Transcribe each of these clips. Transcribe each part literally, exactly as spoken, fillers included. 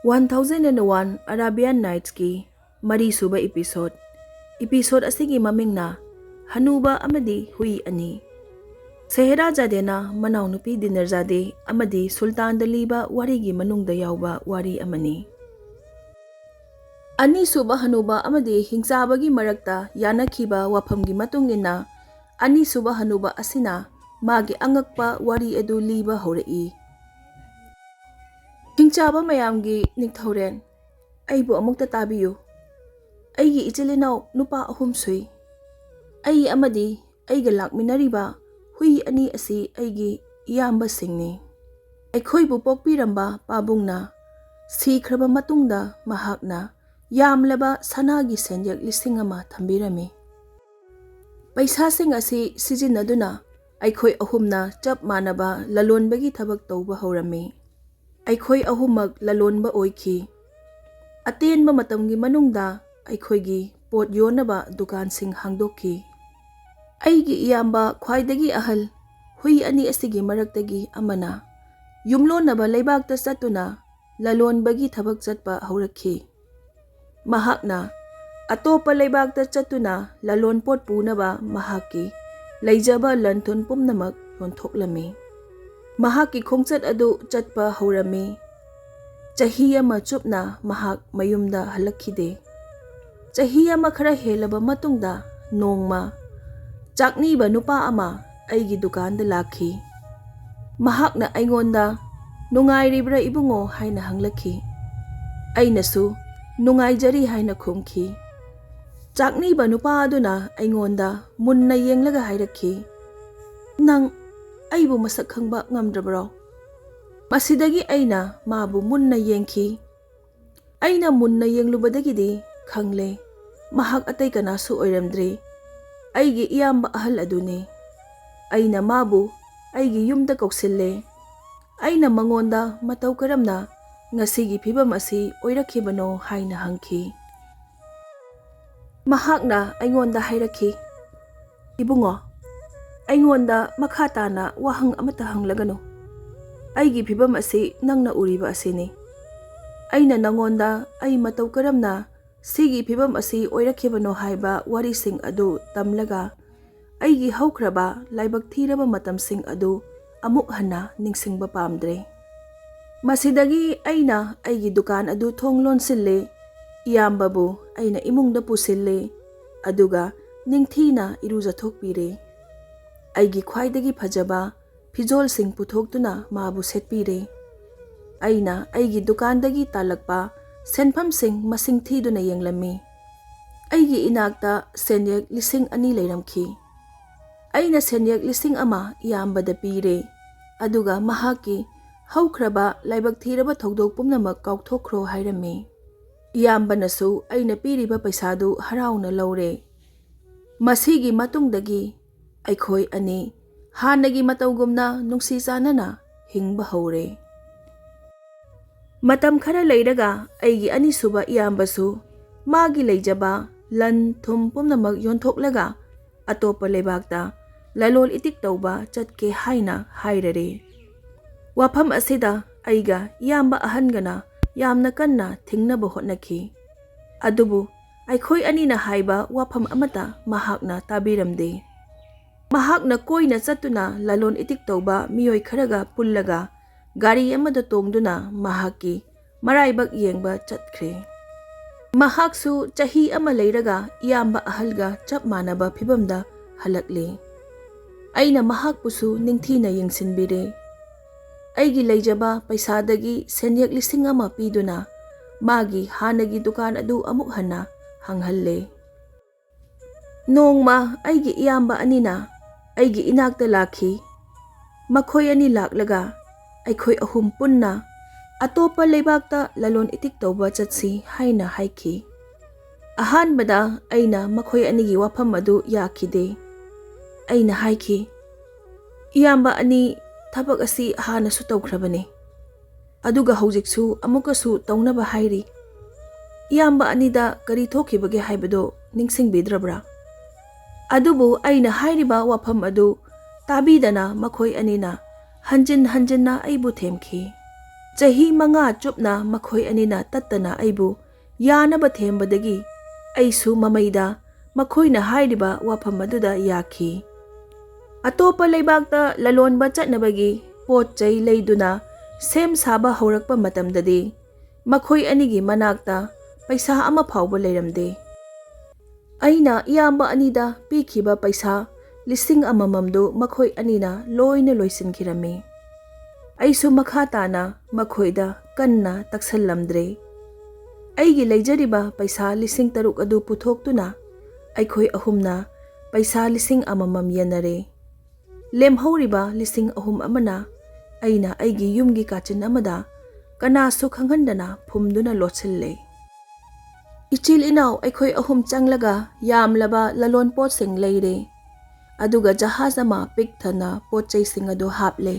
One thousand and one Arabian Nightski ꯃꯔꯤꯁꯨꯕ episode꯫ Episode ꯑꯁꯤꯒꯤ ꯃꯃꯤꯡꯅ ꯍꯅꯨꯕ ꯑꯃꯗꯤ ꯍꯨꯏ ꯑꯅꯤ꯫ ꯁꯦꯍꯔꯥꯖꯥꯗꯦꯅ ꯃꯅꯥꯎꯅꯨꯄꯤ ꯗꯤꯅꯔꯖꯥꯗꯦ ꯑꯃꯗꯤ ꯁꯨꯜꯇꯥꯟꯗ ꯂꯤꯕ ꯋꯥꯔꯤꯒꯤ ꯃꯅꯨꯡꯗ ꯌꯥꯎꯕ ꯋꯥꯔꯤ ꯑꯃꯅꯤ꯫ ꯑꯅꯤꯁꯨꯕ ꯍꯅꯨꯕ ꯑꯃꯗꯤ ꯍꯤꯡꯆꯥꯕꯒꯤ ꯃꯔꯛꯇ ꯌꯥꯅꯈꯤꯕ ꯋꯥꯐꯝꯒꯤ ꯃꯇꯨꯡ ꯏꯟꯅ, ꯑꯅꯤꯁꯨꯕ ꯍꯅꯨꯕ ꯑꯁꯤꯅ ꯃꯥꯒꯤ ꯑꯉꯛꯄ ꯋꯥꯔꯤ ꯑꯗꯨ ꯂꯤꯕ ꯍꯧꯔꯛꯏ꯫ ꯍꯤꯡꯆꯥꯕ ꯃꯌꯥꯝꯒꯤ ꯅꯤꯡꯊꯧꯔꯦꯟ, ꯑꯩꯕꯨ ꯑꯃꯨꯛꯇ ꯇꯥꯕꯤꯌꯨ꯫ ꯑꯩꯒꯤ ꯏꯆꯤꯜ ꯏꯅꯥꯎ ꯅꯨꯄꯥ ꯑꯍꯨꯝ ꯁꯨꯏ꯫ ꯑꯩ ꯑꯃꯗꯤ ꯑꯩꯒ ꯂꯥꯛꯃꯤꯟꯅꯔꯤꯕ ꯍꯨꯏ ꯑꯅꯤ ꯑꯁꯤ ꯑꯩꯒꯤ ꯏꯌꯥꯝꯕꯁꯤꯡꯅꯤ꯫ ꯑꯩꯈꯣꯏꯕꯨ ꯄꯣꯛꯄꯤꯔꯝꯕ ꯄꯥꯕꯨꯡꯅ ꯁꯤꯈ꯭ꯔꯕ ꯃꯇꯨꯡꯗ ꯃꯍꯥꯛꯅ ꯌꯥꯝꯂꯕ ꯁꯅꯥꯒꯤ ꯁꯦꯟꯌꯦꯛ ꯂꯤꯁꯤꯡ ꯑꯃ ꯊꯝꯕꯤꯔꯝꯃꯤ꯫ ꯄꯩꯁꯥꯁꯤꯡ ꯑꯁꯤ ꯁꯤꯖꯤꯟꯅꯗꯨꯅ ꯑꯩꯈꯣꯏ ꯑꯍꯨꯝꯅ ꯆꯞ ꯃꯥꯟꯅꯕ ꯂꯂꯣꯟꯕꯒꯤ ꯊꯕꯛ ꯇꯧꯕ ꯍꯧꯔꯝꯃꯤ꯫ ꯑꯩꯈꯣꯏ ꯑꯍꯨꯝꯃꯛ ꯂꯂꯣꯟꯕ ꯑꯣꯏꯈꯤ꯫ ꯑꯇꯦꯟꯕ ꯃꯇꯝꯒꯤ ꯃꯅꯨꯡꯗ ꯑꯩꯈꯣꯏꯒꯤ ꯄꯣꯠ ꯌꯣꯟꯅꯕ ꯗꯨꯀꯥꯟꯁꯤꯡ ꯍꯥꯡꯗꯣꯛꯈꯤ꯫ ꯑꯩꯒꯤ ꯏꯌꯥꯝꯕ ꯈ꯭ꯋꯥꯏꯗꯒꯤ ꯑꯍꯜ ꯍꯨꯏ ꯑꯅꯤ ꯑꯁꯤꯒꯤ ꯃꯔꯛꯇꯒꯤ ꯑꯃꯅ ꯌꯨꯝꯂꯣꯟꯅꯕ ꯂꯩꯕꯥꯛꯇ ꯆꯠꯇꯨꯅ ꯂꯂꯣꯟꯕꯒꯤ ꯊꯕꯛ ꯆꯠꯄ ꯍꯧꯔꯛꯈꯤ꯫ ꯃꯍꯥꯛꯅ ꯑꯇꯣꯞꯄ ꯂꯩꯕꯥꯛꯇ ꯆꯠꯇꯨꯅ ꯂꯂꯣꯟꯄꯣꯠ ꯄꯨꯅꯕ ꯃꯍꯥꯛꯀꯤ ꯂꯩꯖꯕ ꯂꯟ ꯊꯨꯝ ꯄꯨꯝꯅꯃꯛ ꯌꯣꯟꯊꯣꯛꯂꯝꯃꯤ꯫ ꯃꯍꯥꯛꯀꯤ ꯈꯣꯡꯆꯠ ꯑꯗꯨ ꯆꯠꯄ ꯍꯧꯔꯝꯃꯤ꯫ ꯆꯍꯤ ꯑꯃ ꯆꯨꯞꯅ ꯃꯍꯥꯛ ꯃꯌꯨꯝꯗ ꯍꯜꯂꯛꯈꯤꯗꯦ꯫ ꯆꯍꯤ ꯑꯃ ꯈꯔ ꯍꯦꯜꯂꯕ ꯃꯇꯨꯡꯗ ꯅꯣꯡꯃ ꯆꯥꯛꯅꯤꯕ ꯅꯨꯄꯥ ꯑꯃ ꯑꯩꯒꯤ ꯗꯨꯀꯥꯟꯗ ꯂꯥꯛꯈꯤ꯫ ꯃꯍꯥꯛꯅ ꯑꯩꯉꯣꯟꯗ, "ꯅꯨꯡꯉꯥꯏꯔꯤꯕ꯭ꯔꯥ ꯏꯕꯨꯡꯉꯣ?" ꯍꯥꯏꯅ ꯍꯪꯂꯛꯈꯤ꯫ ꯑꯩꯅꯁꯨ, "ꯅꯨꯡꯉꯥꯏꯖꯔꯤ" ꯍꯥꯏꯅ ꯈꯨꯝꯈꯤ꯫ ꯆꯥꯛꯅꯤꯕ ꯅꯨꯄꯥ ꯑꯗꯨꯅ ꯑꯩꯉꯣꯟꯗ ꯃꯨꯟꯅ ꯌꯦꯡꯂꯒ ꯍꯥꯏꯔꯛꯈꯤ, "ꯅꯪ ꯑꯩꯕꯨ ꯃꯁꯛ ꯈꯪꯕ ꯉꯝꯗ꯭ꯔꯕ꯭ꯔꯣ?" ꯃꯁꯤꯗꯒꯤ ꯑꯩꯅ ꯃꯥꯕꯨ ꯃꯨꯟꯅ ꯌꯦꯡꯈꯤ꯫ ꯑꯩꯅ ꯃꯨꯟꯅ ꯌꯦꯡꯂꯨꯕꯗꯒꯤꯗꯤ ꯈꯪꯂꯦ, ꯃꯍꯥꯛ ꯑꯇꯩ ꯀꯅꯥꯁꯨ ꯑꯣꯏꯔꯝꯗ꯭ꯔꯦ, ꯑꯩꯒꯤ ꯏꯌꯥꯝꯕ ꯑꯍꯜ ꯑꯗꯨꯅꯤ꯫ ꯑꯩꯅ ꯃꯥꯕꯨ ꯑꯩꯒꯤ ꯌꯨꯝꯗ ꯀꯧꯁꯤꯜꯂꯦ꯫ ꯑꯩꯅ ꯃꯉꯣꯟꯗ ꯃꯇꯧ ꯀꯔꯝꯅ ꯉꯁꯤꯒꯤ ꯐꯤꯕꯝ ꯑꯁꯤ ꯑꯣꯏꯔꯛꯈꯤꯕꯅꯣ ꯍꯥꯏꯅ ꯍꯪꯈꯤ꯫ ꯃꯍꯥꯛꯅ ꯑꯩꯉꯣꯟꯗ ꯍꯥꯏꯔꯛꯈꯤ, "ꯏꯕꯨꯡꯉꯣ, ꯑꯩꯉꯣꯟꯗ ꯃꯈꯥ ꯇꯥꯅ ꯋꯥꯍꯪ ꯑꯃꯠꯇ ꯍꯪꯂꯒꯅꯨ꯫ ꯑꯩꯒꯤ ꯐꯤꯕꯝ ꯑꯁꯤ ꯅꯪꯅ ꯎꯔꯤꯕ ꯑꯁꯤꯅꯤ꯫ ꯑꯩꯅ ꯅꯉꯣꯟꯗ ꯑꯩ ꯃꯇꯧ ꯀꯔꯝꯅ ꯁꯤꯒꯤ ꯐꯤꯚꯝ ꯑꯁꯤ ꯑꯣꯏꯔꯛꯈꯤꯕꯅꯣ ꯍꯥꯏꯕ ꯋꯥꯔꯤꯁꯤꯡ ꯑꯗꯨ ꯇꯝꯂꯒ, ꯑꯩꯒꯤ ꯍꯧꯈ꯭ꯔꯕ ꯂꯥꯏꯕꯛ ꯊꯤꯔꯕ ꯃꯇꯝꯁꯤꯡ ꯑꯗꯨ ꯑꯃꯨꯛ ꯍꯟꯅ ꯅꯤꯡꯁꯤꯡꯕ ꯄꯥꯝꯗ꯭ꯔꯦ꯫ ꯃꯁꯤꯗꯒꯤ ꯑꯩꯅ ꯑꯩꯒꯤ ꯗꯨꯀꯥꯟ ꯑꯗꯨ ꯊꯣꯡ ꯂꯣꯟꯁꯤꯜꯂꯦ, ꯏꯌꯥꯝꯕꯕꯨ ꯑꯩꯅ ꯏꯃꯨꯡꯗ ꯄꯨꯁꯤꯜꯂꯦ, ꯑꯗꯨꯒ ꯅꯤꯡꯊꯤꯅ ꯏꯔꯨꯖꯊꯣꯛꯄꯤꯔꯦ꯫ ꯑꯩꯒꯤ ꯈ꯭ꯋꯥꯏꯗꯒꯤ ꯐꯖꯕ ꯐꯤꯖꯣꯜꯁꯤꯡ ꯄꯨꯊꯣꯛꯇꯨꯅ ꯃꯥꯕꯨ ꯁꯦꯠꯄꯤꯔꯦ꯫ ꯑꯩꯅ ꯑꯩꯒꯤ ꯗꯨꯀꯥꯟꯗꯒꯤ ꯇꯥꯜꯂꯛꯄ ꯁꯦꯟꯐꯝꯁꯤꯡ ꯃꯁꯤꯡ ꯊꯤꯗꯨꯅ ꯌꯦꯡꯂꯝꯃꯤ꯫ ꯑꯩꯒꯤ ꯏꯅꯥꯛꯇ ꯁꯦꯟꯌꯦꯛ ꯂꯤꯁꯤꯡ ꯑꯅꯤ ꯂꯩꯔꯝꯈꯤ꯫ ꯑꯩꯅ ꯁꯦꯟꯌꯦꯛ ꯂꯤꯁꯤꯡ ꯑꯃ ꯏꯌꯥꯝꯕꯗ ꯄꯤꯔꯦ, ꯑꯗꯨꯒ ꯃꯍꯥꯛꯀꯤ ꯍꯧꯈ꯭ꯔꯕ ꯂꯥꯏꯕꯛ ꯊꯤꯔꯕ ꯊꯧꯗꯣꯛ ꯄꯨꯝꯅꯃꯛ ꯀꯥꯎꯊꯣꯛꯈ꯭ꯔꯣ ꯍꯥꯏꯔꯝꯃꯤ꯫ ꯏꯌꯥꯝꯕꯅꯁꯨ ꯑꯩꯅ ꯄꯤꯔꯤꯕ ꯄꯩꯁꯥꯗꯨ ꯍꯔꯥꯎꯅ ꯂꯧꯔꯦ꯫ ꯃꯁꯤꯒꯤ ꯃꯇꯨꯡꯗꯒꯤ ꯑꯩꯈꯣꯏ ꯑꯅꯤ ꯍꯥꯟꯅꯒꯤ ꯃꯇꯧꯒꯨꯝꯅ ꯅꯨꯡꯁꯤ ꯆꯥꯟꯅꯅ ꯍꯤꯡꯕ ꯍꯧꯔꯦ꯫ ꯃꯇꯝ ꯈꯔ ꯂꯩꯔꯒ ꯑꯩꯒꯤ ꯑꯅꯤꯁꯨꯕ ꯏꯌꯥꯝꯕꯁꯨ ꯃꯥꯒꯤ ꯂꯩꯖꯕ ꯂꯟ ꯊꯨꯝ ꯄꯨꯝꯅꯃꯛ ꯌꯣꯟꯊꯣꯛꯂꯒ ꯑꯇꯣꯞꯄ ꯂꯩꯕꯥꯛꯇ ꯂꯂꯣꯟ ꯏꯇꯤꯛ ꯇꯧꯕ ꯆꯠꯀꯦ ꯍꯥꯏꯅ ꯍꯥꯏꯔꯔꯦ꯫ ꯋꯥꯐꯝ ꯑꯁꯤꯗ ꯑꯩꯒ ꯏꯌꯥꯝꯕ ꯑꯍꯟꯒꯅ ꯌꯥꯝꯅ ꯀꯟꯅ ꯊꯤꯡꯅꯕ ꯍꯣꯠꯅꯈꯤ꯫ ꯑꯗꯨꯕꯨ ꯑꯩꯈꯣꯏ ꯑꯅꯤꯅ ꯍꯥꯏꯕ ꯋꯥꯐꯝ ꯑꯃꯠꯇ ꯃꯍꯥꯛꯅ ꯇꯥꯕꯤꯔꯝꯗꯦ꯫ ꯃꯍꯥꯛꯅ ꯀꯣꯏꯅ ꯆꯠꯇꯨꯅ ꯂꯂꯣꯟ ꯏꯇꯤꯛ ꯇꯧꯕ ꯃꯤꯑꯣꯏ ꯈꯔꯒ ꯄꯨꯜꯂꯒ ꯒꯥꯔꯤ ꯑꯃꯗ ꯇꯣꯡꯗꯨꯅ ꯃꯍꯥꯛꯀꯤ ꯃꯔꯥꯏꯕꯛ ꯌꯦꯡꯕ ꯆꯠꯈ꯭ꯔꯦ꯫ ꯃꯍꯥꯛꯁꯨ ꯆꯍꯤ ꯑꯃ ꯂꯩꯔꯒ ꯏꯌꯥꯝꯕ ꯑꯍꯜꯒ ꯆꯞ ꯃꯥꯟꯅꯕ ꯐꯤꯚꯝꯗ ꯍꯜꯂꯛꯂꯦ꯫ ꯑꯩꯅ ꯃꯍꯥꯛꯄꯨꯁꯨ ꯅꯤꯡꯊꯤꯅ ꯌꯦꯡꯁꯤꯟꯕꯤꯔꯦ꯫ ꯑꯩꯒꯤ ꯂꯩꯖꯕ ꯄꯩꯁꯥꯗꯒꯤ ꯁꯦꯟꯌꯦꯛ ꯂꯤꯁꯤꯡ ꯑꯃ ꯄꯤꯗꯨꯅ ꯃꯥꯒꯤ ꯍꯥꯟꯅꯒꯤ ꯗꯨꯀꯥꯟ ꯑꯗꯨ ꯑꯃꯨꯛ ꯍꯟꯅ ꯍꯥꯡꯍꯜꯂꯦ꯫ ꯅꯣꯡꯃ ꯑꯩꯒꯤ ꯏꯌꯥꯝꯕ ꯑꯅꯤꯅ ꯑꯩꯒꯤ ꯏꯅꯥꯛꯇ ꯂꯥꯛꯈꯤ꯫ ꯃꯈꯣꯏ ꯑꯅꯤ ꯂꯥꯛꯂꯒ ꯑꯩꯈꯣꯏ ꯑꯍꯨꯝ ꯄꯨꯟꯅ ꯑꯇꯣꯞꯄ ꯂꯩꯕꯥꯛꯇ ꯂꯂꯣꯟ ꯏꯇꯤꯛ ꯇꯧꯕ ꯆꯠꯁꯤ ꯍꯥꯏꯅ ꯍꯥꯏꯈꯤ꯫ ꯑꯍꯥꯟꯕꯗ ꯑꯩꯅ ꯃꯈꯣꯏ ꯑꯅꯤꯒꯤ ꯋꯥꯐꯝ ꯑꯗꯨ ꯌꯥꯈꯤꯗꯦ꯫ ꯑꯩꯅ ꯍꯥꯏꯈꯤ, "ꯏꯌꯥꯝꯕ ꯑꯅꯤ, ꯊꯕꯛ ꯑꯁꯤ ꯍꯥꯟꯅꯁꯨ ꯇꯧꯈ꯭ꯔꯕꯅꯤ, ꯑꯗꯨꯒ ꯍꯧꯖꯤꯛꯁꯨ ꯑꯃꯨꯛꯀꯁꯨ ꯇꯧꯅꯕ ꯍꯥꯏꯔꯤ꯫ ꯏꯌꯥꯝꯕ ꯑꯅꯤꯗ ꯀꯔꯤ ꯊꯣꯛꯈꯤꯕꯒꯦ ꯍꯥꯏꯕꯗꯨ ꯅꯤꯡꯁꯤꯡꯕꯤꯗ꯭ꯔꯕ꯭ꯔꯥ?" ꯑꯗꯨꯕꯨ ꯑꯩꯅ ꯍꯥꯏꯔꯤꯕ ꯋꯥꯐꯝ ꯑꯗꯨ ꯇꯥꯕꯤꯗꯅ ꯃꯈꯣꯏ ꯑꯅꯤꯅ ꯍꯟꯖꯤꯟ ꯍꯟꯖꯤꯟꯅ ꯑꯩꯕꯨ ꯊꯦꯝꯈꯤ꯫ ꯆꯍꯤ ꯃꯉꯥ ꯆꯨꯞꯅ ꯃꯈꯣꯏ ꯑꯅꯤꯅ ꯇꯠꯇꯅ ꯑꯩꯕꯨ ꯌꯥꯅꯕ ꯊꯦꯝꯕꯗꯒꯤ ꯑꯩꯁꯨ ꯃꯃꯩꯗ ꯃꯈꯣꯏꯅ ꯍꯥꯏꯔꯤꯕ ꯋꯥꯐꯝ ꯑꯗꯨꯗ ꯌꯥꯈꯤ꯫ ꯑꯇꯣꯞꯄ ꯂꯩꯕꯥꯛꯇ ꯂꯂꯣꯟꯕ ꯆꯠꯅꯕꯒꯤ ꯄꯣꯠ ꯆꯩ ꯂꯩꯗꯨꯅ ꯁꯦꯝ ꯁꯥꯕ ꯍꯧꯔꯛꯄ ꯃꯇꯝꯗꯗꯤ ꯃꯈꯣꯏ ꯑꯅꯤꯒꯤ ꯃꯅꯥꯛꯇ ꯄꯩꯁꯥ ꯑꯃ ꯐꯥꯎꯕ ꯂꯩꯔꯝꯗꯦ꯫ ꯑꯩꯅ ꯏꯌꯥꯝꯕ ꯑꯅꯤꯗ ꯄꯤꯈꯤꯕ ꯄꯩꯁꯥ ꯂꯤꯁꯤꯡ ꯑꯃꯃꯝꯗꯨ ꯃꯈꯣꯏ ꯑꯅꯤꯅ ꯂꯣꯏꯅ ꯂꯣꯏꯁꯤꯟꯈꯤꯔꯝꯃꯤ꯫ ꯑꯩꯁꯨ ꯃꯈꯥ ꯇꯥꯅ ꯃꯈꯣꯏꯗ ꯀꯟꯅ ꯇꯛꯁꯜꯂꯝꯗ꯭ꯔꯦ꯫ ꯑꯩꯒꯤ ꯂꯩꯖꯔꯤꯕ ꯄꯩꯁꯥ ꯂꯤꯁꯤꯡ ꯇꯔꯨꯛ ꯑꯗꯨ ꯄꯨꯊꯣꯛꯇꯨꯅ ꯑꯩꯈꯣꯏ ꯑꯍꯨꯝꯅ ꯄꯩꯁꯥ ꯂꯤꯁꯤꯡ ꯑꯃꯃꯝ ꯌꯦꯟꯅꯔꯦ꯫ ꯂꯦꯝꯍꯧꯔꯤꯕ ꯂꯤꯁꯤꯡ ꯑꯍꯨꯝ ꯑꯃꯅ ꯑꯩꯅ ꯑꯩꯒꯤ ꯌꯨꯝꯒꯤ ꯀꯥꯆꯤꯟ ꯑꯃꯗ ꯀꯅꯥꯁꯨ ꯈꯪꯍꯟꯗꯅ ꯐꯨꯝꯗꯨꯅ ꯂꯣꯠꯁꯤꯜꯂꯦ꯫ ꯏꯆꯤꯜ ꯏꯅꯥꯎ ꯑꯩꯈꯣꯏ ꯑꯍꯨꯝ ꯆꯪꯂꯒ ꯌꯥꯝꯂꯕ ꯂꯂꯣꯟ ꯄꯣꯠꯁꯤꯡ ꯂꯩꯔꯦ, ꯑꯗꯨꯒ ꯖꯍꯥꯖ ꯑꯃ ꯄꯤꯛ ꯊꯟꯅ ꯄꯣꯠ ꯆꯩꯁꯤꯡ ꯑꯗꯨ ꯍꯥꯞꯂꯦ꯫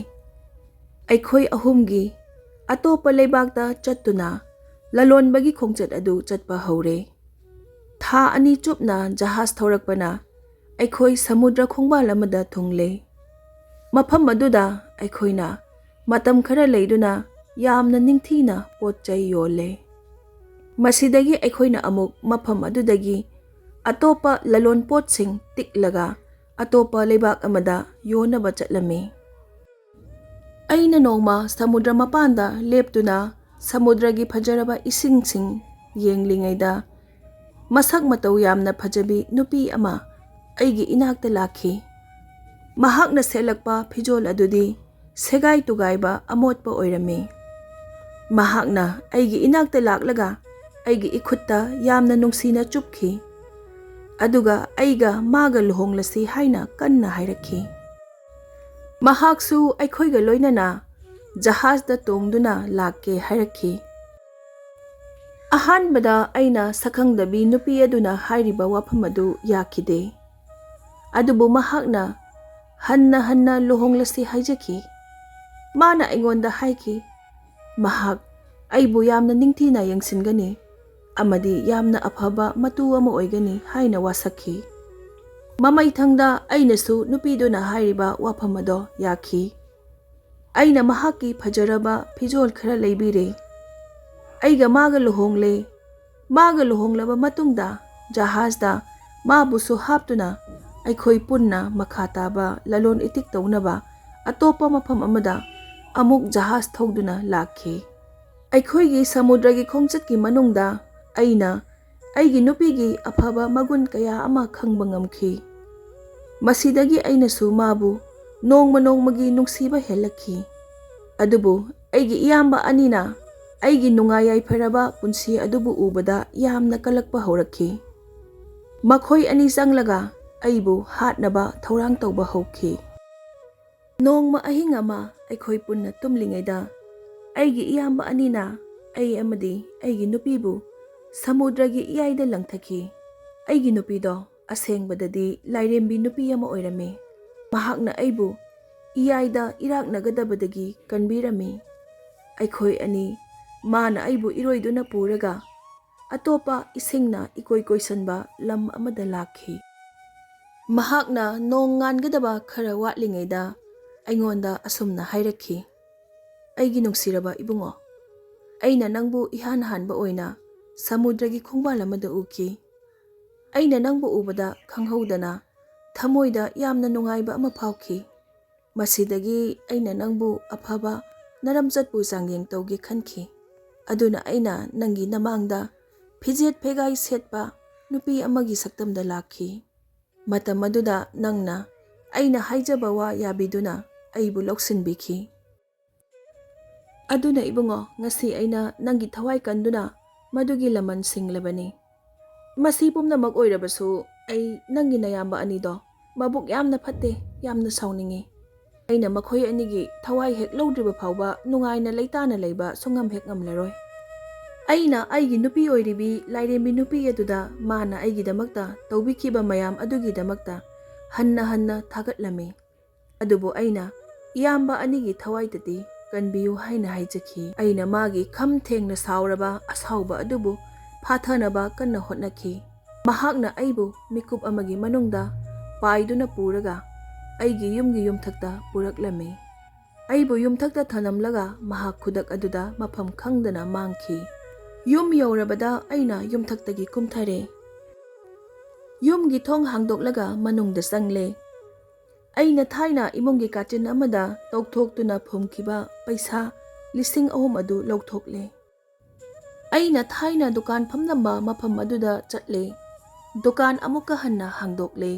ꯑꯩꯈꯣꯏ ꯑꯍꯨꯝꯒꯤ ꯑꯇꯣꯞꯄ ꯂꯩꯕꯥꯛꯇ ꯆꯠꯇꯨꯅ ꯂꯂꯣꯟꯕꯒꯤ ꯈꯣꯡꯆꯠ ꯑꯗꯨ ꯆꯠꯄ ꯍꯧꯔꯦ꯫ ꯊꯥ ꯑꯅꯤ ꯆꯨꯞꯅ ꯖꯍꯥꯖ ꯊꯧꯔꯛꯄꯅ ꯑꯩꯈꯣꯏ ꯁꯃꯨꯗ꯭ꯔ ꯈꯣꯡꯕꯥꯜ ꯑꯃꯗ ꯊꯨꯡꯂꯦ꯫ ꯃꯐꯝ ꯑꯗꯨꯗ ꯑꯩꯈꯣꯏꯅ ꯃꯇꯝ ꯈꯔ ꯂꯩꯗꯨꯅ ꯌꯥꯝꯅ ꯅꯤꯡꯊꯤꯅ ꯄꯣꯠ ꯆꯩ ꯌꯣꯜꯂꯦ꯫ ꯃꯁꯤꯗꯒꯤ ꯑꯩꯈꯣꯏꯅ ꯑꯃꯨꯛ ꯃꯐꯝ ꯑꯗꯨꯗꯒꯤ ꯑꯇꯣꯞꯄ ꯂꯂꯣꯟ ꯄꯣꯠꯁꯤꯡ ꯇꯤꯛꯂꯒ ꯑꯇꯣꯞꯄ ꯂꯩꯕꯥꯛ ꯑꯃꯗ ꯌꯣꯟꯅꯕ ꯆꯠꯂꯝꯃꯤ꯫ ꯑꯩꯅ ꯅꯣꯡꯃ ꯁꯃꯨꯗ꯭ꯔ ꯃꯄꯥꯟꯗ ꯂꯦꯞꯇꯨꯅ ꯁꯃꯨꯗ꯭ꯔꯒꯤ ꯐꯖꯔꯕ ꯏꯁꯤꯡꯁꯤꯡ ꯌꯦꯡꯂꯤꯉꯩꯗ, ꯃꯁꯛ ꯃꯇꯧ ꯌꯥꯝꯅ ꯐꯖꯕꯤ ꯅꯨꯄꯤ ꯑꯃ ꯑꯩꯒꯤ ꯏꯅꯥꯛꯇ ꯂꯥꯛꯈꯤ꯫ ꯃꯍꯥꯛꯅ ꯁꯦꯠꯂꯛꯄ ꯐꯤꯖꯣꯜ ꯑꯗꯨꯗꯤ ꯁꯦꯒꯥꯏ ꯇꯨꯒꯥꯏꯕ ꯑꯃꯣꯠꯄ ꯑꯣꯏꯔꯝꯃꯤ꯫ ꯃꯍꯥꯛꯅ ꯑꯩꯒꯤ ꯏꯅꯥꯛꯇ ꯂꯥꯛꯂꯒ ꯑꯩꯒꯤ ꯏꯈꯨꯠꯇ ꯌꯥꯝꯅ ꯅꯨꯡꯁꯤꯅ ꯆꯨꯞꯈꯤ꯫ ꯑꯗꯨꯒ ꯑꯩꯒ ꯃꯥꯒ ꯂꯨꯍꯣꯡꯂꯁꯤ ꯍꯥꯏꯅ ꯀꯟꯅ ꯍꯥꯏꯔꯛꯈꯤ꯫ ꯃꯍꯥꯛꯁꯨ ꯑꯩꯈꯣꯏꯒ ꯂꯣꯏꯅꯅ ꯖꯍꯥꯖꯗ ꯇꯣꯡꯗꯨꯅ ꯂꯥꯛꯀꯦ ꯍꯥꯏꯔꯛꯈꯤ꯫ ꯑꯍꯥꯟꯕꯗ ꯑꯩꯅ ꯁꯛꯈꯪꯗꯕꯤ ꯅꯨꯄꯤ ꯑꯗꯨꯅ ꯍꯥꯏꯔꯤꯕ ꯋꯥꯐꯝ ꯑꯗꯨ ꯌꯥꯈꯤꯗꯦ꯫ ꯑꯗꯨꯕꯨ ꯃꯍꯥꯛꯅ ꯍꯟꯅ ꯍꯟꯅ ꯂꯨꯍꯣꯡꯂꯁꯤ ꯍꯥꯏꯖꯈꯤ꯫ ꯃꯥꯅ ꯑꯩꯉꯣꯟꯗ ꯍꯥꯏꯈꯤ, ꯃꯍꯥꯛ ꯑꯩꯕꯨ ꯌꯥꯝꯅ ꯅꯤꯡꯊꯤꯅ ꯌꯦꯡꯁꯤꯟꯒꯅꯤ ꯑꯃꯗꯤ ꯌꯥꯝꯅ ꯑꯐꯕ ꯃꯇꯨ ꯑꯃ ꯑꯣꯏꯒꯅꯤ ꯍꯥꯏꯅ ꯋꯥꯁꯛꯈꯤ꯫ ꯃꯃꯩꯊꯪꯗ ꯑꯩꯅꯁꯨ ꯅꯨꯄꯤꯗꯨꯅ ꯍꯥꯏꯔꯤꯕ ꯋꯥꯐꯝ ꯑꯗꯣ ꯌꯥꯈꯤ꯫ ꯑꯩꯅ ꯃꯍꯥꯛꯀꯤ ꯐꯖꯔꯕ ꯐꯤꯖꯣꯜ ꯈꯔ ꯂꯩꯕꯤꯔꯦ꯫ ꯑꯩꯒ ꯃꯥꯒ ꯂꯨꯍꯣꯡꯂꯦ꯫ ꯃꯥꯒ ꯂꯨꯍꯣꯡꯂꯕ ꯃꯇꯨꯡꯗ ꯖꯍꯥꯖꯗ ꯃꯥꯕꯨꯁꯨ ꯍꯥꯞꯇꯨꯅ ꯑꯩꯈꯣꯏ ꯄꯨꯟꯅ ꯃꯈꯥ ꯇꯥꯕ ꯂꯂꯣꯟ ꯏꯇꯤꯛ ꯇꯧꯅꯕ ꯑꯇꯣꯞꯄ ꯃꯐꯝ ꯑꯃꯗ ꯑꯃꯨꯛ ꯖꯍꯥꯖ ꯊꯧꯗꯨꯅ ꯂꯥꯛꯈꯤ꯫ ꯑꯩꯈꯣꯏꯒꯤ ꯁꯃꯨꯗ꯭ꯔꯒꯤ ꯈꯣꯡꯆꯠꯀꯤ ꯃꯅꯨꯡꯗ ꯑꯩꯅ ꯑꯩꯒꯤ ꯅꯨꯄꯤꯒꯤ ꯑꯐꯕ ꯃꯒꯨꯟ ꯀꯌꯥ ꯑꯃ ꯈꯪꯕ ꯉꯝꯈꯤ꯫ ꯃꯁꯤꯗꯒꯤ ꯑꯩꯅꯁꯨ ꯃꯥꯕꯨ ꯅꯣꯡꯃ ꯅꯣꯡꯃꯒꯤ ꯅꯨꯡꯁꯤꯕ ꯍꯦꯜꯂꯛꯈꯤ꯫ ꯑꯗꯨꯕꯨ ꯑꯩꯒꯤ ꯏꯌꯥꯝꯕ ꯑꯅꯤꯅ ꯑꯩꯒꯤ ꯅꯨꯡꯉꯥꯏ ꯌꯥꯏꯐꯔꯕ ꯄꯨꯟꯁꯤ ꯑꯗꯨꯕꯨ ꯎꯕꯗ ꯌꯥꯝꯅ ꯀꯜꯂꯛꯄ ꯍꯧꯔꯛꯈꯤ꯫ ꯃꯈꯣꯏ ꯑꯅꯤ ꯆꯪꯂꯒ ꯑꯩꯕꯨ ꯍꯥꯠꯅꯕ ꯊꯧꯔꯥꯡ ꯇꯧꯕ ꯍꯧꯈꯤ꯫ ꯅꯣꯡꯃ ꯑꯍꯤꯡ ꯑꯃ ꯑꯩꯈꯣꯏ ꯄꯨꯟꯅ ꯇꯨꯝꯂꯤꯉꯩꯗ ꯑꯩꯒꯤ ꯏꯌꯥꯝꯕ ꯑꯅꯤꯅ ꯑꯩ ꯑꯃꯗꯤ ꯑꯩꯒꯤ ꯅꯨꯄꯤꯕꯨ ꯁꯃꯨꯗ꯭ꯔꯒꯤ ꯏꯌꯥꯏꯗ ꯂꯪꯊꯈꯤ꯫ ꯑꯩꯒꯤ ꯅꯨꯄꯤꯗꯣ ꯑꯁꯦꯡꯕꯗꯗꯤ ꯂꯥꯏꯔꯦꯝꯕꯤ ꯅꯨꯄꯤ ꯑꯃ ꯑꯣꯏꯔꯝꯃꯤ꯫ ꯃꯍꯥꯛꯅ ꯑꯩꯕꯨ ꯏꯌꯥꯏꯗ ꯏꯔꯥꯛꯅꯒꯗꯕꯗꯒꯤ ꯀꯟꯕꯤꯔꯝꯃꯤ꯫ ꯑꯩꯈꯣꯏ ꯑꯅꯤ, ꯃꯥꯅ ꯑꯩꯕꯨ ꯏꯔꯣꯏꯗꯨꯅ ꯄꯨꯔꯒ ꯑꯇꯣꯞꯄ ꯏꯁꯤꯡꯅ ꯏꯀꯣꯏ ꯀꯣꯏꯁꯟꯕ ꯂꯝ ꯑꯃꯗ ꯂꯥꯛꯈꯤ꯫ ꯃꯍꯥꯛꯅ ꯅꯣꯡ ꯉꯥꯟꯒꯗꯕ ꯈꯔ ꯋꯥꯠꯂꯤꯉꯩꯗ ꯑꯩꯉꯣꯟꯗ ꯑꯁꯨꯝꯅ ꯍꯥꯏꯔꯛꯈꯤ, "ꯑꯩꯒꯤ ꯅꯨꯡꯁꯤꯔꯕ ꯏꯕꯨꯡꯉꯣ, ꯑꯩꯅ ꯅꯪꯕꯨ ꯏꯍꯥꯟ ꯍꯥꯟꯕ ꯑꯣꯏꯅ ꯁꯃꯨꯗ꯭ꯔꯒꯤ ꯈꯣꯡꯕꯥꯜ ꯑꯃꯗ ꯎꯈꯤ꯫ ꯑꯩꯅ ꯅꯪꯕꯨ ꯎꯕꯗ ꯈꯪꯍꯧꯗꯅ ꯊꯃꯣꯏꯗ ꯌꯥꯝꯅ ꯅꯨꯡꯉꯥꯏꯕ ꯑꯃ ꯐꯥꯎꯈꯤ꯫ ꯃꯁꯤꯗꯒꯤ ꯑꯩꯅ ꯅꯪꯕꯨ ꯑꯐꯕ ꯅꯔꯝꯆꯠꯄꯨ ꯆꯥꯡꯌꯦꯡ ꯇꯧꯒꯦ ꯈꯟꯈꯤ꯫ ꯑꯗꯨꯅ ꯑꯩꯅ ꯅꯪꯒꯤ ꯅꯃꯥꯡꯗ ꯐꯤꯖꯦꯠ ꯐꯦꯒꯥꯏ ꯁꯦꯠꯄ ꯅꯨꯄꯤ ꯑꯃꯒꯤ ꯁꯛꯇꯝꯗ ꯂꯥꯛꯈꯤ꯫ ꯃꯇꯝ ꯑꯗꯨꯗ ꯅꯪꯅ ꯑꯩꯅ ꯍꯥꯏꯖꯕ ꯋꯥ ꯌꯥꯕꯤꯗꯨꯅ ꯑꯩꯕꯨ ꯂꯧꯁꯤꯟꯕꯤꯈꯤ꯫ ꯑꯗꯨꯅ ꯏꯕꯨꯡꯉꯣ, ꯉꯁꯤ ꯑꯩꯅ ꯅꯪꯒꯤ ꯊꯋꯥꯏ ꯀꯟꯗꯨꯅ ꯃꯗꯨꯒꯤ ꯂꯃꯟ ꯁꯤꯡꯂꯕꯅꯤ꯫ ꯃꯁꯤ ꯄꯨꯝꯅꯃꯛ ꯑꯣꯏꯔꯕꯁꯨ ꯑꯩ ꯅꯪꯒꯤ ꯅꯌꯥꯝꯕ ꯑꯅꯤꯗꯣ ꯃꯕꯨꯛ ꯌꯥꯝꯅ ꯐꯠꯇꯦ, ꯌꯥꯝꯅ ꯁꯥꯎꯅꯤꯡꯉꯤ꯫ ꯑꯩꯅ ꯃꯈꯣꯏ ꯑꯅꯤꯒꯤ ꯊꯋꯥꯏ ꯍꯦꯛ ꯂꯧꯗ꯭ꯔꯤꯕ ꯐꯥꯎꯕ ꯅꯨꯡꯉꯥꯏꯅ ꯂꯩꯇꯥꯅ ꯂꯩꯕ ꯁꯨꯡꯉꯝ ꯍꯦꯛ ꯉꯝꯂꯔꯣꯏ꯫ ꯑꯩꯅ ꯑꯩꯒꯤ ꯅꯨꯄꯤ ꯑꯣꯏꯔꯤꯕꯤ ꯂꯥꯏꯔꯦꯝꯕꯤ ꯅꯨꯄꯤ ꯑꯗꯨꯗ ꯃꯥꯅ ꯑꯩꯒꯤꯗꯃꯛꯇ ꯇꯧꯕꯤꯈꯤꯕ ꯃꯌꯥꯝ ꯑꯗꯨꯒꯤꯗꯃꯛꯇ ꯍꯟꯅ ꯍꯟꯅ ꯊꯥꯒꯠꯂꯝꯃꯤ꯫ ꯑꯗꯨꯕꯨ ꯑꯩꯅ ꯏꯌꯥꯝꯕ ꯑꯅꯤꯒꯤ ꯊꯋꯥꯏꯗꯗꯤ ꯀꯟꯕꯤꯌꯨ ꯍꯥꯏꯅ ꯍꯥꯏꯖꯈꯤ꯫ ꯑꯩꯅ ꯃꯥꯒꯤ ꯈꯝ ꯊꯦꯡꯅ ꯁꯥꯎꯔꯕ ꯑꯁꯥꯎꯕ ꯑꯗꯨꯕꯨ ꯐꯥꯊꯅꯕ ꯀꯟꯅ ꯍꯣꯠꯅꯈꯤ꯫ ꯃꯍꯥꯛꯅ ꯑꯩꯕꯨ ꯃꯤꯀꯨꯞ ꯑꯃꯒꯤ ꯃꯅꯨꯡꯗ ꯄꯥꯏꯗꯨꯅ ꯄꯨꯔꯒ ꯑꯩꯒꯤ ꯌꯨꯝꯒꯤ ꯌꯨꯝꯊꯛꯇ ꯄꯨꯔꯛꯂꯝꯃꯤ꯫ ꯑꯩꯕꯨ ꯌꯨꯝꯊꯛꯇ ꯊꯅꯝꯂꯒ ꯃꯍꯥꯛ ꯈꯨꯗꯛ ꯑꯗꯨꯗ ꯃꯐꯝ ꯈꯪꯗꯅ ꯃꯥꯡꯈꯤ꯫ ꯌꯨꯝ ꯌꯧꯔꯕꯗ ꯑꯩꯅ ꯌꯨꯝꯊꯛꯇꯒꯤ ꯀꯨꯝꯊꯔꯦ꯫ ꯌꯨꯝꯒꯤ ꯊꯣꯡ ꯍꯥꯡꯗꯣꯛꯂꯒ ꯃꯅꯨꯡꯗ ꯆꯪꯂꯦ꯫ ꯑꯩꯅ ꯊꯥꯏꯅ ꯏꯃꯨꯡꯒꯤ ꯀꯥꯆꯤꯟ ꯑꯃꯗ ꯇꯧꯊꯣꯛꯇꯨꯅ ꯐꯨꯝꯈꯤꯕ ꯄꯩꯁꯥ ꯂꯤꯁꯤꯡ ꯑꯍꯨꯝ ꯑꯗꯨ ꯂꯧꯊꯣꯛꯂꯦ꯫ ꯑꯩꯅ ꯊꯥꯏꯅ ꯗꯨꯀꯥꯟ ꯐꯝꯂꯝꯕ ꯃꯐꯝ ꯑꯗꯨꯗ ꯆꯠꯂꯦ꯫ ꯗꯨꯀꯥꯟ ꯑꯃꯨꯛꯀ ꯍꯟꯅ ꯍꯥꯡꯗꯣꯛꯂꯦ꯫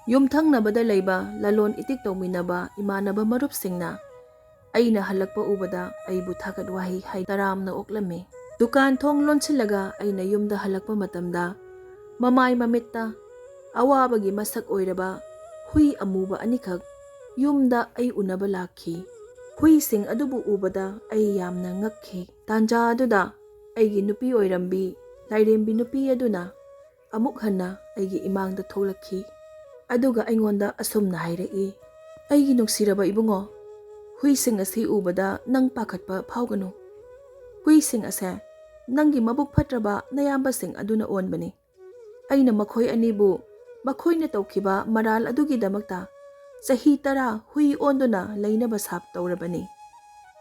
ꯌꯨꯝꯊꯪꯅꯕꯗ ꯂꯩꯕ ꯂꯂꯣꯟ ꯏꯇꯤꯛ ꯇꯧꯃꯤꯟꯅꯕ ꯏꯃꯥꯟꯅꯕ ꯃꯔꯨꯞꯁꯤꯡꯅ ꯑꯩꯅ ꯍꯜꯂꯛꯄ ꯎꯕꯗ ꯑꯩꯕꯨ ꯊꯥꯒꯠ ꯋꯥꯍꯩ ꯍꯥꯏ ꯇꯔꯥꯝꯅ ꯑꯣꯛꯂꯝꯃꯤ꯫ ꯗꯨꯀꯥꯟ ꯊꯣꯡ ꯂꯣꯟꯁꯤꯜꯂꯒ ꯑꯩꯅ ꯌꯨꯝꯗ ꯍꯜꯂꯛꯄ ꯃꯇꯝꯗ ꯃꯃꯥꯏ ꯃꯃꯤꯠꯇ ꯑꯋꯥꯕꯒꯤ ꯃꯁꯛ ꯑꯣꯏꯔꯕ ꯍꯨꯏ ꯑꯃꯨꯕ ꯑꯅꯤꯈꯛ ꯌꯨꯝꯗ ꯑꯩ ꯎꯅꯕ ꯂꯥꯛꯈꯤ꯫ ꯍꯨꯏꯁꯤꯡ ꯑꯗꯨꯕꯨ ꯎꯕꯗ ꯑꯩ ꯌꯥꯝꯅ ꯉꯛꯈꯤ꯫ ꯇꯥꯟꯖꯥ ꯑꯗꯨꯗ ꯑꯩꯒꯤ ꯅꯨꯄꯤ ꯑꯣꯏꯔꯝꯕꯤ ꯂꯥꯏꯔꯦꯝꯕꯤ ꯅꯨꯄꯤ ꯑꯗꯨꯅ ꯑꯃꯨꯛ ꯍꯟꯅ ꯑꯩꯒꯤ ꯏꯃꯥꯡꯗ ꯊꯣꯛꯂꯛꯈꯤ꯫ ꯑꯗꯨꯒ ꯑꯩꯉꯣꯟꯗ ꯑꯁꯨꯝꯅ ꯍꯥꯏꯔꯛꯏ, "ꯑꯩꯒꯤ ꯅꯨꯡꯁꯤꯔꯕ ꯏꯕꯨꯡꯉꯣ, ꯍꯨꯏꯁꯤꯡ ꯑꯁꯤ ꯎꯕꯗ ꯅꯪ ꯄꯥꯈꯠꯄ ꯐꯥꯎꯒꯅꯨ꯫ ꯍꯨꯏꯁꯤꯡ ꯑꯁꯦ ꯅꯪꯒꯤ ꯃꯕꯨꯛ ꯐꯠꯇ꯭ꯔꯕ ꯅꯌꯥꯝꯕꯁꯤꯡ ꯑꯗꯨꯅ ꯑꯣꯟꯕꯅꯤ꯫ ꯑꯩꯅ ꯃꯈꯣꯏ ꯑꯅꯤꯕꯨ ꯃꯈꯣꯏꯅ ꯇꯧꯈꯤꯕ ꯃꯔꯥꯜ ꯑꯗꯨꯒꯤꯗꯃꯛꯇ ꯆꯍꯤ ꯇꯔꯥ ꯍꯨꯏ ꯑꯣꯟꯗꯨꯅ ꯂꯩꯅꯕ ꯁꯥꯞ ꯇꯧꯔꯕꯅꯤ꯫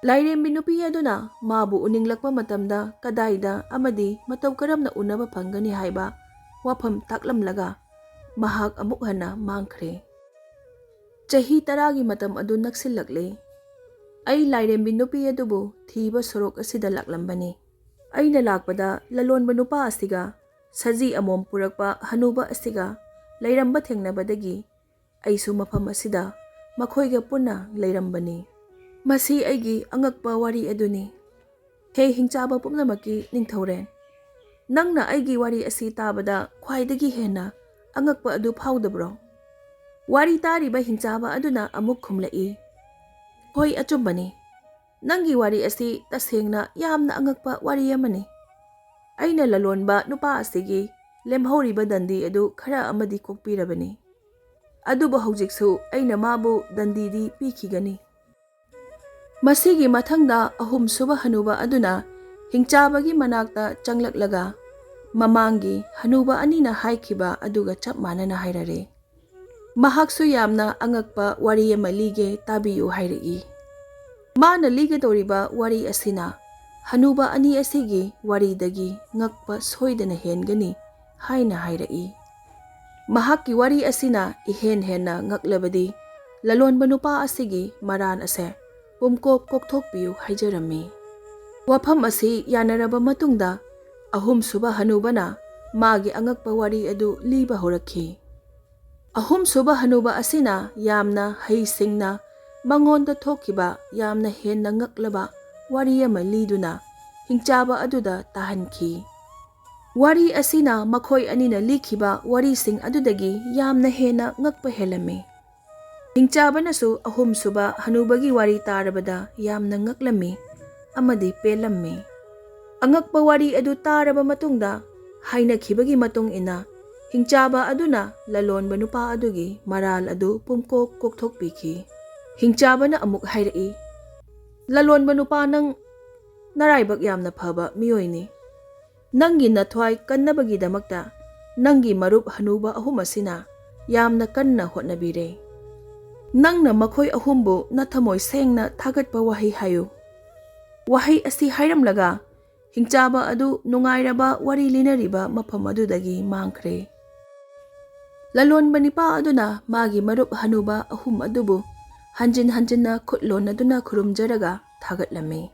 ꯂꯥꯏꯔꯦꯝꯕꯤ ꯅꯨꯄꯤ ꯑꯗꯨꯅ ꯃꯥꯕꯨ ꯎꯅꯤꯡꯂꯛꯄ ꯃꯇꯝꯗ ꯀꯗꯥꯏꯗ ꯑꯃꯗꯤ ꯃꯇꯧ ꯀꯔꯝꯅ ꯎꯅꯕ ꯐꯪꯒꯅꯤ ꯍꯥꯏꯕ ꯋꯥꯐꯝ ꯇꯥꯛꯂꯝꯂꯒ ꯃꯍꯥꯛ ꯑꯃꯨꯛ ꯍꯟꯅ ꯃꯥꯡꯈ꯭ꯔꯦ꯫ ꯆꯍꯤ ꯇꯔꯥꯒꯤ ꯃꯇꯝ ꯑꯗꯨ ꯅꯛꯁꯤꯜꯂꯛꯂꯦ꯫ ꯑꯩ ꯂꯥꯏꯔꯦꯝꯕꯤ ꯅꯨꯄꯤ ꯑꯗꯨꯕꯨ ꯊꯤꯕ ꯁꯣꯔꯣꯛ ꯑꯁꯤꯗ ꯂꯥꯛꯂꯝꯕꯅꯤ꯫ ꯑꯩꯅ ꯂꯥꯛꯄꯗ ꯂꯂꯣꯟꯕ ꯅꯨꯄꯥ ꯑꯁꯤꯒ ꯁꯖꯤ ꯑꯃꯣꯝ ꯄꯨꯔꯛꯄ ꯍꯅꯨꯕ ꯑꯁꯤꯒ ꯂꯩꯔꯝꯕ ꯊꯦꯡꯅꯕꯗꯒꯤ ꯑꯩꯁꯨ ꯃꯐꯝ ꯑꯁꯤꯗ ꯃꯈꯣꯏꯒ ꯄꯨꯟꯅ ꯂꯩꯔꯝꯕꯅꯤ꯫ ꯃꯁꯤ ꯑꯩꯒꯤ ꯑꯉꯛꯄ ꯋꯥꯔꯤ ꯑꯗꯨꯅꯤ꯫ ꯍꯦ ꯍꯤꯡꯆꯥꯕ ꯄꯨꯝꯅꯃꯛꯀꯤ ꯅꯤꯡꯊꯧꯔꯦꯜ, ꯅꯪꯅ ꯑꯩꯒꯤ ꯋꯥꯔꯤ ꯑꯁꯤ ꯇꯥꯕꯗ ꯈ꯭ꯋꯥꯏꯗꯒꯤ ꯍꯦꯟꯅ ꯑꯉꯛꯄ ꯑꯗꯨ ꯐꯥꯎꯗꯕ꯭ꯔꯣ?" ꯋꯥꯔꯤ ꯇꯥꯔꯤꯕ ꯍꯤꯡꯆꯥꯕ ꯑꯗꯨꯅ ꯑꯃꯨꯛ ꯈꯨꯝꯂꯛꯏ, "ꯍꯣꯏ, ꯑꯆꯨꯝꯕꯅꯤ꯫ ꯅꯪꯒꯤ ꯋꯥꯔꯤ ꯑꯁꯤ ꯇꯁꯦꯡꯅ ꯌꯥꯝꯅ ꯑꯉꯛꯄ ꯋꯥꯔꯤ ꯑꯃꯅꯤ꯫ ꯑꯩꯅ ꯂꯂꯣꯟꯕ ꯅꯨꯄꯥ ꯑꯁꯤꯒꯤ ꯂꯦꯝꯍꯧꯔꯤꯕ ꯗꯟꯗꯤ ꯑꯗꯨ ꯈꯔ ꯑꯃꯗꯤ ꯀꯣꯛꯄꯤꯔꯕꯅꯤ꯫ ꯑꯗꯨꯕꯨ ꯍꯧꯖꯤꯛꯁꯨ ꯑꯩꯅ ꯃꯥꯕꯨ ꯗꯟꯗꯤꯗꯤ ꯄꯤꯈꯤꯒꯅꯤ꯫" ꯃꯁꯤꯒꯤ ꯃꯊꯪꯗ ꯑꯍꯨꯝꯁꯨꯕ ꯍꯅꯨꯕ ꯑꯗꯨꯅ ꯍꯤꯡꯆꯥꯕꯒꯤ ꯃꯅꯥꯛꯇ ꯆꯪꯂꯛꯂꯒ ꯃꯃꯥꯡꯒꯤ ꯍꯅꯨꯕ ꯑꯅꯤꯅ ꯍꯥꯏꯈꯤꯕ ꯑꯗꯨꯒ ꯆꯞ ꯃꯥꯟꯅꯅ ꯍꯥꯏꯔꯔꯦ꯫ ꯃꯍꯥꯛꯁꯨ ꯌꯥꯝꯅ ꯑꯉꯛꯄ ꯋꯥꯔꯤ ꯑꯃ ꯂꯤꯒꯦ, ꯇꯥꯕꯤꯌꯨ ꯍꯥꯏꯔꯛꯏ꯫ ꯃꯥꯅ ꯂꯤꯒꯗꯧꯔꯤꯕ ꯋꯥꯔꯤ ꯑꯁꯤꯅ ꯍꯅꯨꯕ ꯑꯅꯤ ꯑꯁꯤꯒꯤ ꯋꯥꯔꯤꯗꯒꯤ ꯉꯛꯄ ꯁꯣꯏꯗꯅ ꯍꯦꯟꯒꯅꯤ ꯍꯥꯏꯅ ꯍꯥꯏꯔꯛꯏ꯫ ꯃꯍꯥꯛꯀꯤ ꯋꯥꯔꯤ ꯑꯁꯤꯅ ꯏꯍꯦꯟ ꯍꯦꯟꯅ ꯉꯛꯂꯕꯗꯤ ꯂꯂꯣꯟꯕ ꯅꯨꯄꯥ ꯑꯁꯤꯒꯤ ꯃꯔꯥꯜ ꯑꯁꯦ ꯄꯨꯝꯀꯣꯛ ꯀꯣꯛꯊꯣꯛꯄꯤꯌꯨ ꯍꯥꯏꯖꯔꯝꯃꯤ꯫ ꯋꯥꯐꯝ ꯑꯁꯤ ꯌꯥꯅꯔꯕ ꯃꯇꯨꯡꯗ ꯑꯍꯨꯝꯁꯨꯕ ꯍꯅꯨꯕꯅ ꯃꯥꯒꯤ ꯑꯉꯛꯄ ꯋꯥꯔꯤ ꯑꯗꯨ ꯂꯤꯕ ꯍꯧꯔꯛꯈꯤ꯫ ꯑꯍꯨꯝꯁꯨꯕ ꯍꯅꯨꯕ ꯑꯁꯤꯅ ꯌꯥꯝꯅ ꯍꯩꯁꯤꯡꯅ ꯃꯉꯣꯟꯗ ꯊꯣꯛꯈꯤꯕ ꯌꯥꯝꯅ ꯍꯦꯟꯅ ꯉꯛꯂꯕ ꯋꯥꯔꯤ ꯑꯃ ꯂꯤꯗꯨꯅ ꯍꯤꯡꯆꯥꯕ ꯑꯗꯨꯗ ꯇꯥꯍꯟꯈꯤ꯫ ꯋꯥꯔꯤ ꯑꯁꯤꯅ ꯃꯈꯣꯏ ꯑꯅꯤꯅ ꯂꯤꯈꯤꯕ ꯋꯥꯔꯤꯁꯤꯡ ꯑꯗꯨꯗꯒꯤ ꯌꯥꯝꯅ ꯍꯦꯟꯅ ꯉꯛꯄ ꯍꯦꯜꯂꯝꯃꯤ꯫ ꯍꯤꯡꯆꯥꯕꯅꯁꯨ ꯑꯍꯨꯝꯁꯨꯕ ꯍꯅꯨꯕꯒꯤ ꯋꯥꯔꯤ ꯇꯥꯔꯕꯗ ꯌꯥꯝꯅ ꯉꯛꯂꯝꯃꯤ ꯑꯃꯗꯤ ꯄꯦꯜꯂꯝꯃꯤ꯫ ꯑꯉꯛꯄ ꯋꯥꯔꯤ ꯑꯗꯨ ꯇꯥꯔꯕ ꯃꯇꯨꯡꯗ, ꯍꯥꯏꯅꯈꯤꯕꯒꯤ ꯃꯇꯨꯡ ꯏꯟꯅ, ꯍꯤꯡꯆꯥꯕ ꯑꯗꯨꯅ ꯂꯂꯣꯟꯕ ꯅꯨꯄꯥ ꯑꯗꯨꯒꯤ ꯃꯔꯥꯜ ꯑꯗꯨ ꯄꯨꯝꯀꯣꯛ ꯀꯣꯛꯊꯣꯛꯄꯤꯈꯤ꯫ ꯍꯤꯡꯆꯥꯕꯅ ꯑꯃꯨꯛ ꯍꯥꯏꯔꯛꯏ, "ꯂꯂꯣꯟꯕ ꯅꯨꯄꯥ, ꯅꯪ ꯅꯔꯥꯏꯕꯛ ꯌꯥꯝꯅ ꯐꯕ ꯃꯤꯑꯣꯏꯅꯤ꯫ ꯅꯪꯒꯤ ꯅꯊ꯭ꯋꯥꯏ ꯀꯟꯅꯕꯒꯤꯗꯃꯛꯇ ꯅꯪꯒꯤ ꯃꯔꯨꯞ ꯍꯅꯨꯕ ꯑꯍꯨꯝ ꯑꯁꯤꯅ ꯌꯥꯝꯅ ꯀꯟꯅ ꯍꯣꯠꯅꯕꯤꯔꯦ꯫ ꯅꯪꯅ ꯃꯈꯣꯏ ꯑꯍꯨꯝꯕꯨ ꯅꯊꯃꯣꯏ ꯁꯦꯡꯅ ꯊꯥꯒꯠꯄ ꯋꯥꯍꯩ ꯍꯥꯏꯌꯨ"꯫ ꯋꯥꯍꯩ ꯑꯁꯤ ꯍꯥꯏꯔꯝꯂꯒ ꯍꯤꯡꯆꯥꯕ ꯑꯗꯨ ꯅꯨꯡꯉꯥꯏꯔꯕ ꯋꯥꯔꯤ ꯂꯤꯅꯔꯤꯕ ꯃꯐꯝ ꯑꯗꯨꯗꯒꯤ ꯃꯥꯡꯈ꯭ꯔꯦ꯫ ꯂꯂꯣꯟꯕ ꯅꯤꯄꯥ ꯑꯗꯨꯅ ꯃꯥꯒꯤ ꯃꯔꯨꯞ ꯍꯅꯨꯕ ꯑꯍꯨꯝ ꯑꯗꯨꯕꯨ ꯍꯟꯖꯤꯟ ꯍꯟꯖꯤꯟꯅ ꯈꯨꯠ ꯂꯣꯟꯅꯗꯨꯅ ꯈꯨꯔꯨꯝꯖꯔꯒ ꯊꯥꯒꯠꯂꯝꯃꯤ꯫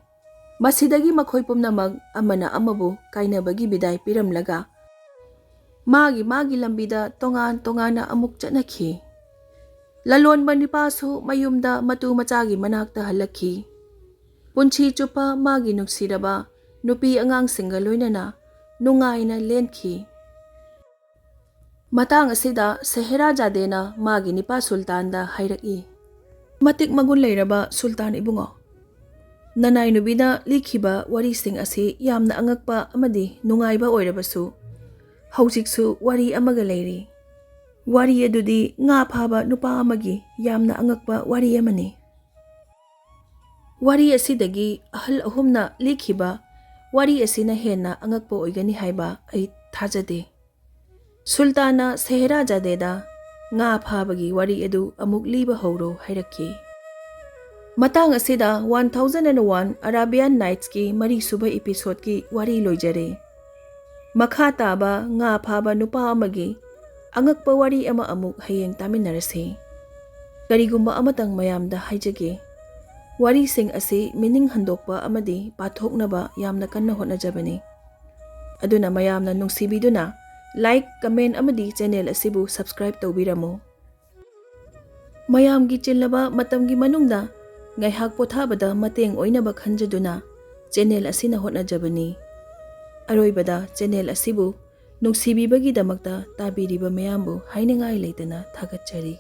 ꯃꯁꯤꯗꯒꯤ ꯃꯈꯣꯏ ꯄꯨꯝꯅꯃꯛ ꯑꯃꯅ ꯑꯃꯕꯨ ꯀꯥꯏꯅꯕꯒꯤ ꯕꯤꯗꯥꯏ ꯄꯤꯔꯝꯂꯒ ꯃꯥꯒꯤ ꯃꯥꯒꯤ ꯂꯝꯕꯤꯗ ꯇꯣꯉꯥꯟ ꯇꯣꯉꯥꯟꯅ ꯑꯃꯨꯛ ꯆꯠꯅꯈꯤ꯫ ꯂꯂꯣꯟꯕ ꯅꯤꯄꯥꯁꯨ ꯃꯌꯨꯝꯗ ꯃꯇꯨ ꯃꯆꯥꯒꯤ ꯃꯅꯥꯛꯇ ꯍꯜꯂꯛꯈꯤ꯫ ꯄꯨꯟꯁꯤ ꯆꯨꯞꯄ ꯃꯥꯒꯤ ꯅꯨꯡꯁꯤꯔꯕ ꯅꯨꯄꯤ ꯑꯉꯥꯡꯁꯤꯡꯒ ꯂꯣꯏꯅꯅ ꯅꯨꯡꯉꯥꯏꯅ ꯂꯦꯟꯈꯤ꯫ ꯃꯇꯥꯡ ꯑꯁꯤꯗ ꯁꯦꯍꯦꯔꯥꯖꯥꯗꯦꯅ ꯃꯥꯒꯤ ꯅꯤꯄꯥ ꯁꯨꯜꯇꯥꯟꯗ ꯍꯥꯏꯔꯛꯏ, "ꯃꯇꯤꯛ ꯃꯒꯨꯟ ꯂꯩꯔꯕ ꯁꯨꯜꯇꯥꯟ ꯏꯕꯨꯡꯉꯣ, ꯅꯅꯥꯏ ꯅꯨꯕꯤꯅ ꯂꯤꯈꯤꯕ ꯋꯥꯔꯤꯁꯤꯡ ꯑꯁꯤ ꯌꯥꯝꯅ ꯑꯉꯛꯄ ꯑꯃꯗꯤ ꯅꯨꯡꯉꯥꯏꯕ ꯑꯣꯏꯔꯕꯁꯨ, ꯍꯧꯖꯤꯛꯁꯨ ꯋꯥꯔꯤ ꯑꯃꯒ ꯂꯩꯔꯤ꯫ ꯋꯥꯔꯤ ꯑꯗꯨꯗꯤ ꯉꯥ ꯐꯥꯕ ꯅꯨꯄꯥ ꯑꯃꯒꯤ ꯌꯥꯝꯅ ꯑꯉꯛꯄ ꯋꯥꯔꯤ ꯑꯃꯅꯤ꯫ ꯋꯥꯔꯤ ꯑꯁꯤꯗꯒꯤ ꯑꯍꯜ ꯑꯍꯨꯝꯅ ꯂꯤꯈꯤꯕ ꯋꯥꯔꯤ ꯑꯁꯤꯅ ꯍꯦꯟꯅ ꯑꯉꯛꯄ ꯑꯣꯏꯒꯅꯤ ꯍꯥꯏꯕ ꯑꯩ ꯊꯥꯖꯗꯦ"꯫ ꯁꯨꯜꯇꯥꯟꯅ ꯁꯦꯍꯦꯔꯥꯖꯥꯗꯦꯗ, ꯉꯥ ꯐꯥꯕꯒꯤ ꯋꯥꯔꯤ ꯑꯗꯨ ꯑꯃꯨꯛ ꯂꯤꯕ ꯍꯧꯔꯣ ꯍꯥꯏꯔꯛꯈꯤ꯫ ꯃꯇꯥꯡ ꯑꯁꯤꯗ One Thousand and One Arabian Nightsꯀꯤ ꯃꯔꯤꯁꯨꯕ episodeꯀꯤ ꯋꯥꯔꯤ ꯂꯣꯏꯖꯔꯦ꯫ ꯃꯈꯥ ꯇꯥꯕ ꯉꯥ ꯐꯥꯕ ꯅꯨꯄꯥ ꯑꯃꯒꯤ ꯑꯉꯛꯄ ꯋꯥꯔꯤ ꯑꯃ ꯑꯃꯨꯛ ꯍꯌꯦꯡ ꯇꯥꯃꯤꯟꯅꯔꯁꯤ꯫ ꯀꯔꯤꯒꯨꯝꯕ ꯑꯃꯇꯪ ꯃꯌꯥꯝꯗ ꯍꯥꯏꯖꯒꯦ, ꯋꯥꯔꯤꯁꯤꯡ ꯑꯁꯤ meaning ꯍꯟꯗꯣꯛꯄ ꯑꯃꯗꯤ ꯄꯥꯊꯣꯛꯅꯕ ꯌꯥꯝꯅ ꯀꯟꯅ ꯍꯣꯠꯅꯖꯕꯅꯤ꯫ ꯑꯗꯨꯅ ꯃꯌꯥꯝꯅ ꯅꯨꯡꯁꯤꯕꯤꯗꯨꯅ like, comment ꯑꯃꯗꯤ channel ꯑꯁꯤꯕꯨ subscribe ꯇꯧꯕꯤꯔꯝꯃꯨ꯫ ꯃꯌꯥꯝꯒꯤ ꯆꯤꯜꯂꯕ ꯃꯇꯝꯒꯤ ꯃꯅꯨꯡꯗ ꯉꯥꯏꯍꯥꯛ ꯄꯣꯊꯥꯕꯗ ꯃꯇꯦꯡ ꯑꯣꯏꯅꯕ ꯈꯟꯖꯗꯨꯅ channel ꯑꯁꯤꯅ ꯍꯣꯠꯅꯖꯕꯅꯤ꯫ ꯑꯔꯣꯏꯕꯗ channel ꯑꯁꯤꯕꯨ ꯅꯨꯡꯁꯤꯕꯤꯕꯒꯤꯗꯃꯛꯇ ꯇꯥꯕꯤꯔꯤꯕ ꯃꯌꯥꯝꯕꯨ ꯍꯥꯏꯅꯤꯡꯉꯥꯏ ꯂꯩꯇꯅ ꯊꯥꯒꯠꯆꯔꯤ꯫